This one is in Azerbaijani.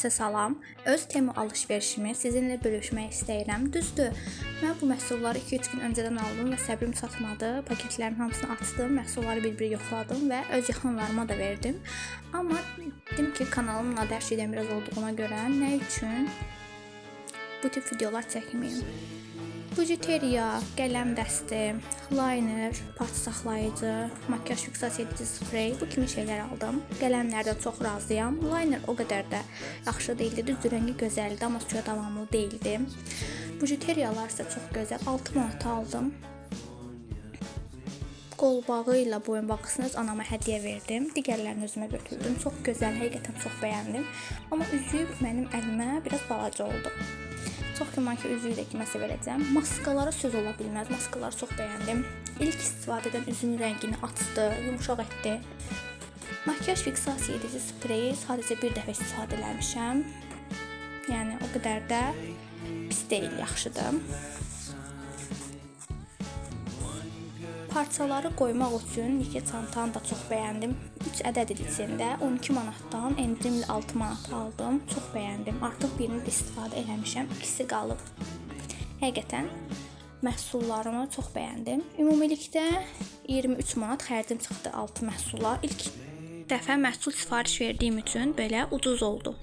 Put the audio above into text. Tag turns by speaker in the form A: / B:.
A: Hər kəsə salam. Öz Temu alış-verişimi sizinlə bölüşmək istəyirəm. Düzdür, mən bu məhsulları 2-3 gün öncədən aldım və səbrim çatmadı. Paketlərin hamısını açdım, məhsulları bir-bir yoxladım və öz yaxınlarıma da verdim. Amma dedim ki, kanalımın adı hər şeydən biraz olduğuna görə nə üçün bu tip videolar çəkməyim? Bijuteriya, qələm dəsti, liner, parça saxlayıcı, makyaj fiksasiya edici sprey, bu kimi şeylər aldım. Qələmlərdən çox razıyam. Liner o qədər də yaxşı deyildi. Düzdür, rəngi gözəldir, amma suya davamlı deyildi. Bijuteriyalar isə çox gözəl. 6 manata aldım. Qolbağı ilə boyunbağısını öz anama hədiyyə verdim. Digərlərini özümə götürdüm. Çox gözəl, həqiqətən çox bəyəndim. Amma üzük mənim əlimə biraz balaca oldu. Çox güman ki, üzüyü də kiməsə verəcəm. Maskalara söz ola bilməz. Maskaları çox bəyəndim. İlk istifadədən üzümün rəngini açdı, yumşaq etdi. Makyaj fiksasiya edici spreyi sadəcə bir dəfə istifadə eləmişəm. Yəni o qədər də pis deyil, yaxşıdır. Parçaları qoymaq üçün Nike çantanı da çox bəyəndim. 3 ədəd idi içində. 12 manatdan endirimli 6 manat aldım. Çox bəyəndim. Artıq birini də istifadə eləmişəm. İkisi qalıb. Həqiqətən məhsullarımı çox bəyəndim. Ümumilikdə 23 manat xərcim çıxdı 6 məhsula. İlk dəfə məhsul sifariş verdiyim üçün belə ucuz oldu.